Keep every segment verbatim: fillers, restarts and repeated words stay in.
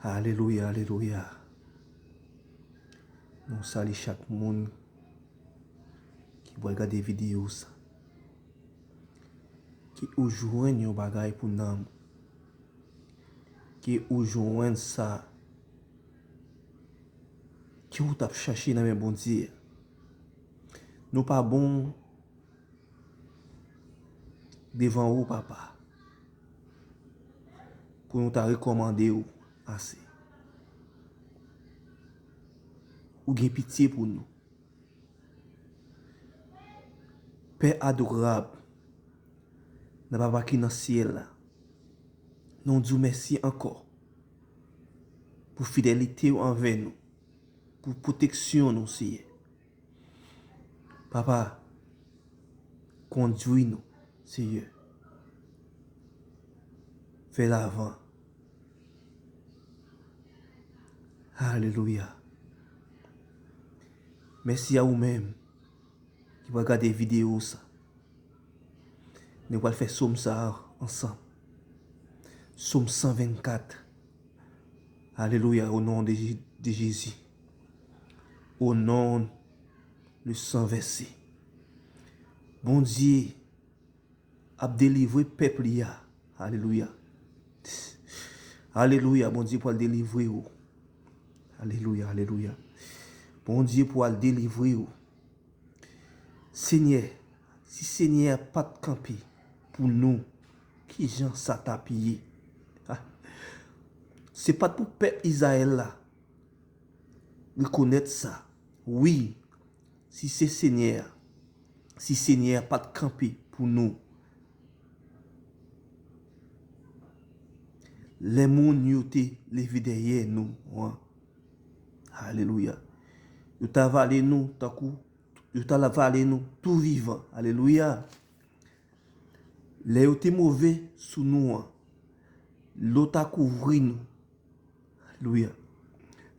Alelouya, alelouya. Nou salye chak moun ki pral gade videyo sa. Ke ou jwenn yon bagay pou nanm ou. Ke ou jwenn sa ke ou t ap chache nan men Bondye. Nou pa bon devan ou, Papa, pou nou ta rekòmande ou ase. Ou gen pitye pou nou. Pè adorab, nan Papa ki nan syèl la, nou di w mèsi ankò pou fidelite w anvè nou, pou pwoteksyon nou, Seyè. Papa, kondui nou, Seyè, vè lavan. Alelouya. Mèsi a ou menm ki pral gade videyo sa. Nou pral fè sòm sa a ansanm. Sòm san vennkat. Alelouya, o non de, Je- de Jezi. O non le san vèse. Bondye ap delivre pèp li a. Alelouya. Alelouya, Bondye pral delivre ou. Alelouya, alelouya. Bondye pral delivre ou. Senyè, si Senyè a pa t kanpe pou nou, ki jan sa t ap ye? Ah. Se pa t pou pèp Izrayèl la rekonèt sa. Wi, si se Senyè a, si Senyè a pa t kanpe pou nou, lè moun yo te leve dèyè nou an, alelouya, yo ta vale nou tankou, yo ta vale nou tou vivan. Alelouya. Lè yo te move sou nou an, dlo ta kouvri nou. Alelouya.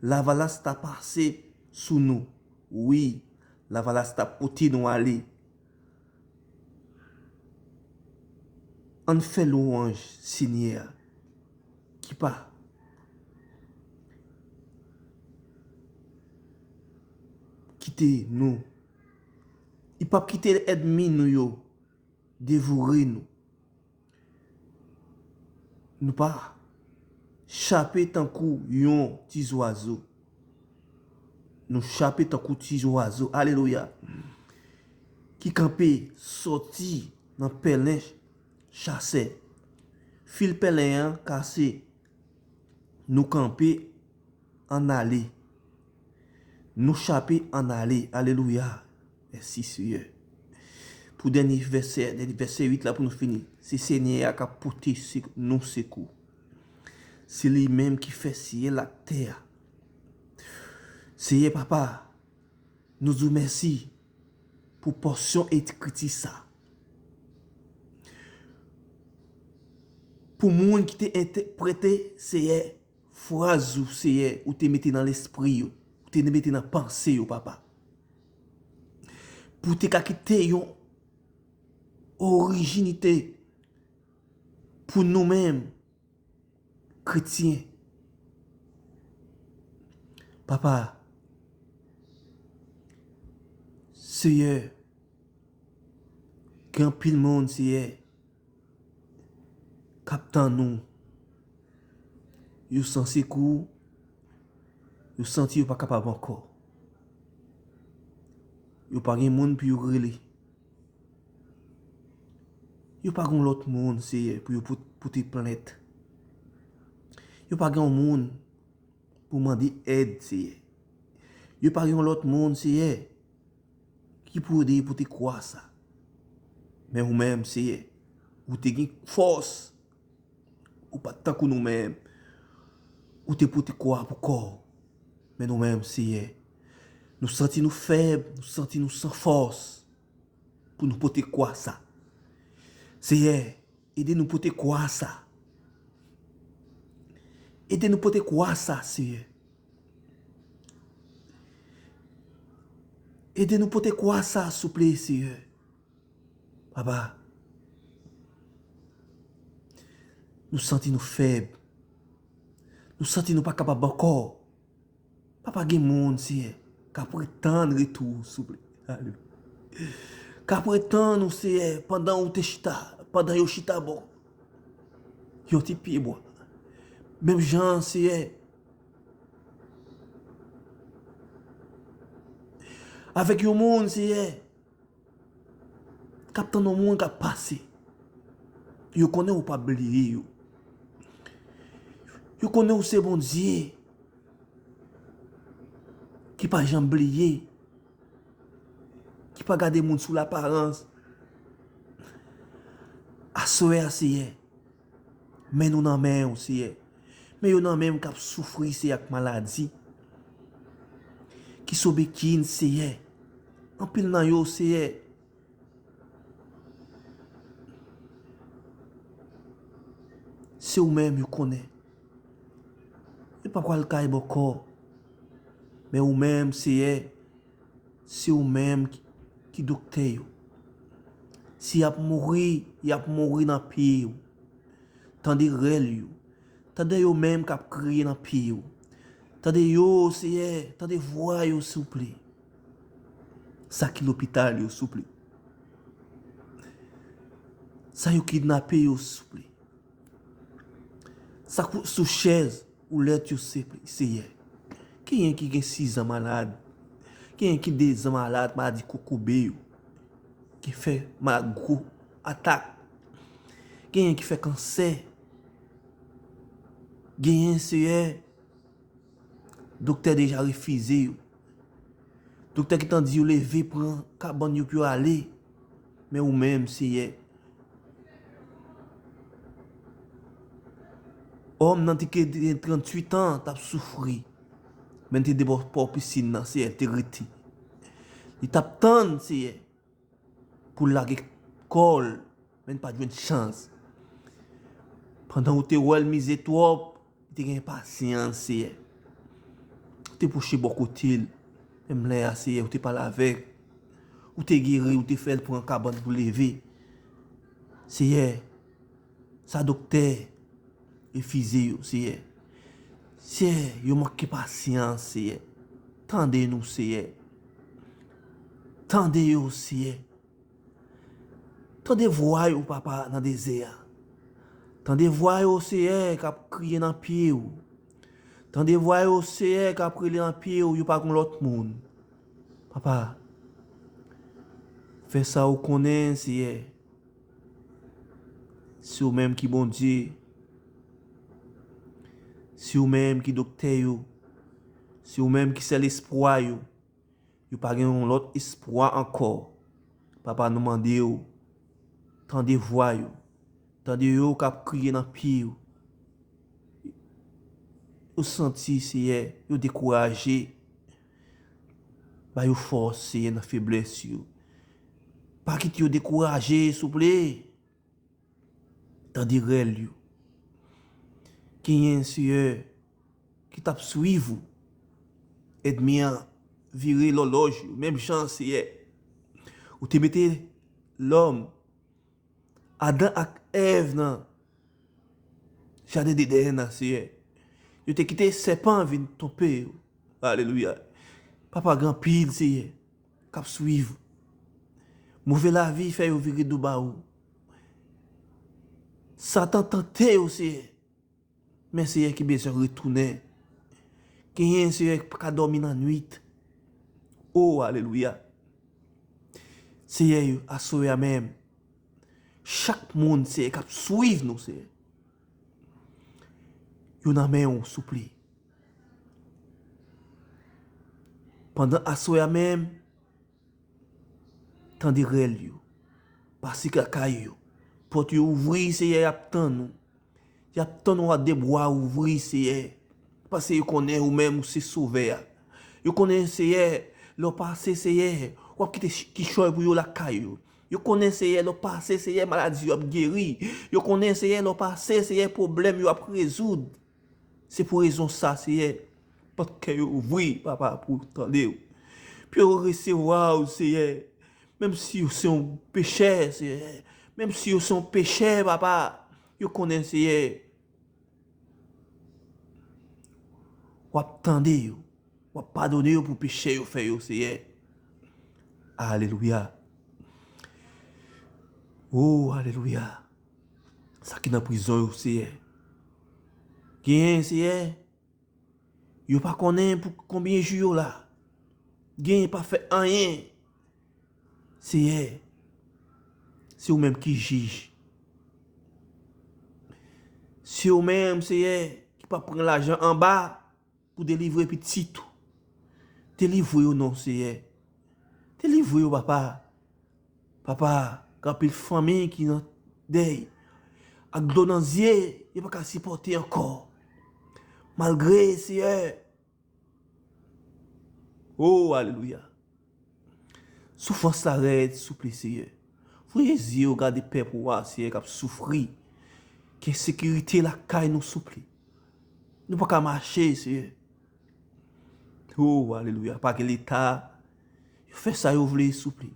Lavalas ta pase sou nou. Wi, lavalas ta pote nou ale. Ann fè lwanj Senyè a ki pa kite nou. Li p ap kite ènmi nou yo devore nou. Nou pa chape tankou yon ti zwazo. Nou chape tankou ti zwazo. Alelouya. Ki kanpe soti nan pèlen chasè. Fil pèlen an kase. Nou kanpe, ann ale. Nou chape, ann ale. Alelouya. Mèsi, Seyè. Pou dènye vèsè, dènye vèsè uit la pou nou fini. Se Senyè a k ap pote se- nou sekou. Se li menm ki fè syèl ak tè a. Seyè Papa, nou di w mèsi pou pòsyon ekriti sa. Pou moun ki te entèprete, Seyè, fraz ou, Seyè, ou te mete nan lespri yo, ou te mete nan panse yo, Papa. Pou te ka kite yon orijinite pou nou menm, kretyen. Papa, Seyè, gen anpil moun, Seyè, k ap tann ou. Yo san sekou, yo santi yo pa kapab ankò. Yo pa gen moun pou yo rele. Yo pa gen yon lòt moun, Seyè, pou yo pot- pote plent. Yo pa gen yon moun pou mande èd, Seyè. Yo pa gen yon lòt moun, Seyè, ki pou ede yo pote kwa sa. Men ou menm, Seyè, ou te gen fòs. Ou pa t tankou nou menm. Ou te pote kwa pou kò w. Men nou menm, Seyè, nou santi nou fèb, nou santi nou san fòs pou nou pote kwa sa. Seyè, ede nou pote kwa sa. Ede nou pote kwa sa, Seyè. Ede nou pote kwa sa, souple, Seyè. Papa, nou santi nou fèb. Nou santi nou pa kapab ankò. Papa, gen moun, Seyè, k ap retann retou w, souple. Alelouya. K ap retann ou, Seyè, pandan ou te chita, pandan yo chita bò yon ti pyebwa. Menm jan, Seyè, avèk yon moun, Seyè, k ap tann yon moun k ap pase. Yo konnen ou pa bliye yo. Yo konnen ou se Bondye ki pa janm bliye, ki pa gade moun sou laparans. Aswè a, Seyè, men nou nan men w, Seyè. Men yo nan men m k ap soufri, Seyè, ak maladi. Ki sou bekin, Seyè. Anpil nan yo, Seyè, se ou menm yo konnen. Yo pa pral kay bòkò. Men ou menm, Seyè, se ou menm ki, ki doktè yo. Si y ap mouri, y ap mouri nan pye w. Tande rèl yo. Tande yo menm k ap kriye nan pye w. Tande yo, Seyè, tande vwa yo, souple. Sa ki lopital yo, souple. Sa yo kidnape yo, souple. Sa k sou chèz woulèt yo, souple, Seyè. Genyen ki gen sis zan malad. Genyen ki de zan malad, maladi kokobe yo. Ki fè ma-, gwo atak. Genyen ki fè kansè. Genyen, Seyè, doktè deja refize yo. Doktè gentan di yo leve, pran kabann yo pou yo ale. Men ou menm, Seyè, òm nan te gen tranntuit an, t ap soufri. Men te debò bò pisin nan, Seyè, te rete. Li t ap tann, Seyè, pou l lage kò l, men l pa t jwenn chans. Pandan ou te wè l mize twòp, li te gen pasyans, Seyè. Ou te pwoche bò kote l. Menm lè a, Seyè, ou te pale avè l. Ou te geri, ou te fè l pran kabann pou leve. Seyè, sa doktè refize yo, Seyè. Seyè, yo manke pasyans, Seyè. Tande nou, Seyè. Tande yo, Seyè. Tande vwa yo, papa, nan dezè a. Tande vwa yo, Seyè, k ap kriye nan pye w. Tande vwa yo, Seyè, k ap rele nan pye w, yo pa gen lòt moun. Papa, fè sa ou konnen, Seyè. Se ou menm ki Bondye. Se ou menm ki doktè yo. Se ou menm ki sèl espwa yo. Yo pa gen yon lòt espwa ankò. Papa, nou mande w, tande vwa yo. Tande yo k ap kriye nan pye yo. Yo santi, Seyè, yo dekouraje. Ba yo fòs, Seyè, nan feblès yo. Pa kite yo dekouraje, souple. Tande rèl yo. Genyen, Seyè, ki t ap swiv ou. Ènmi an vire lòlòj yo, menm jan, Seyè, ou te mete lòm, Adan ak Èv nan jaden Edenn nan, Seyè. Yo te kite sèpan vin twonpe yo. Alelouya. Papa, gen anpil, Seyè, k ap swiv. Move lavi fè yo vire do ba ou. Satan tante yo, Seyè. Men Seyè ki bezwen retounen. Genyen, Seyè, ki pa ka dòmi nan nwit. O, alelouya. Seyè, aswè a menm, chak moun, Seyè, k ap swiv nou, Seyè, yo nan men w, souple. Pandan aswè a menm, tande rèl yo. Pase lakay yo. Pòt yo ouvri, Seyè, y ap tann ou. Y ap tann ou a de bra ouvri, Seyè. Paske yo konnen ou menm ou se Sovè a. Yo konnen, Seyè, lè w pase, Seyè, w ap kite ch-, kichòy pou yo lakay yo. Yo konnen, Seyè, lè w pase, Seyè, maladi yo ap geri. Yo konnen, Seyè, lè w pase, Seyè, pwoblèm yo ap rezoud. Se pou rezon sa, Seyè, pòt kè yo ouvri, Papa, pou yo tande w. Pou yo resevwa w, Seyè. Menm si yo se yon pechè, Seyè. Menm si yo se yon pechè, Papa, yo konnen, Seyè, w ap tande yo, w ap padone yo pou peche yo fè yo, Seyè. Alelouya. O, alelouya. Sa ki nan prizon yo, Seyè. Genyen, Seyè. Yo pa konnen pou konbyen jou yo la. Genyen pa fè anyen. Seyè, se ou menm ki jij. Se ou menm, Seyè, ki pa pran lajan anba pou delivre pitit ou. Delivre yo non, Seyè. Delivre yo, papa. Papa, gen anpil fanmi ki nan dèy. Ak dlo nan zye, yo pa ka sipòte ankò. Malgre, Seyè. O, alelouya. Soufrans la rèd, souple, Seyè. Voye zye w gade pèp ou a, Seyè, k ap soufri. Gen ensekirite lakay nou, souple. Nou pa ka mache, Seyè. O, alelouya. Pa gen Leta. Yo fè sa yo vle, souple.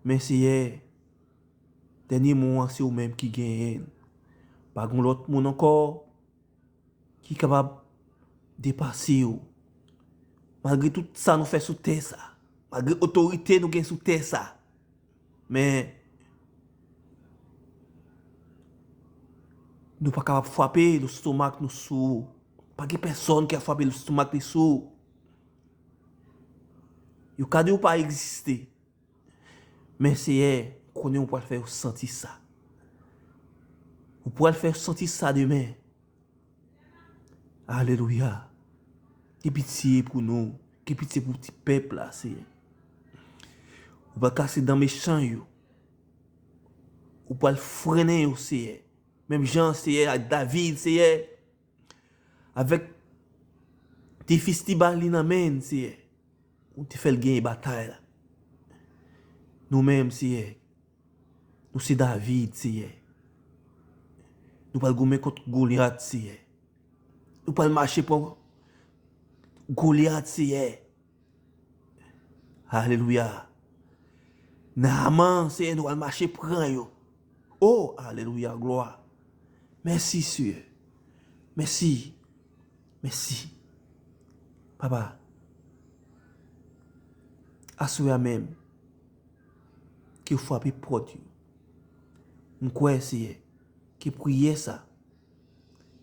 Men, Seyè, dènye mo an, se ou menm ki genyen l. Pa gen lòt moun ankò ki kapab depase w. Malgre tout sa nou fè sou tè sa, malgre otorite nou gen sou tè sa, men nou pa kapab frape lestomak nou sou ou. Pa gen pèsòn ki ap frape lestomak li sou ou. Yo ka di w pa egziste. Men Seyè, m konnen ou pral fè yo santi sa. Ou pral fè yo santi sa demen. Alelouya. Gen pitye pou nou. Gen pitye pou ti pèp la, Seyè. Ou pral kase dan mechan yo. Ou pral frennen yo, Seyè. Menm jan, Seyè, ak David, Seyè. Avèk ti fis li ba li nan men, Seyè. Ou te fè l genyen batay la. Nou menm, Seyè, nou se David, Seyè. Nou pral goumen kont Golyat, Seyè. Nou pral mache pran Golyat, Seyè. Alelouya. Naaman, Seyè, nou pral mache pran yo. O, alelouya, glwa. Mèsi, Seyè. Mèsi. Mèsi. Papa, aswè a menm, ke w frape pòt yo. M kwè, Seyè, ke priyè sa,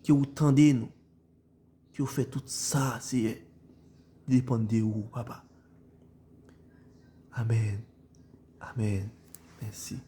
ke ou tande nou, ke w fè tout sa, Seyè, depann de ou, Papa. Amèn. Amèn. Mèsi.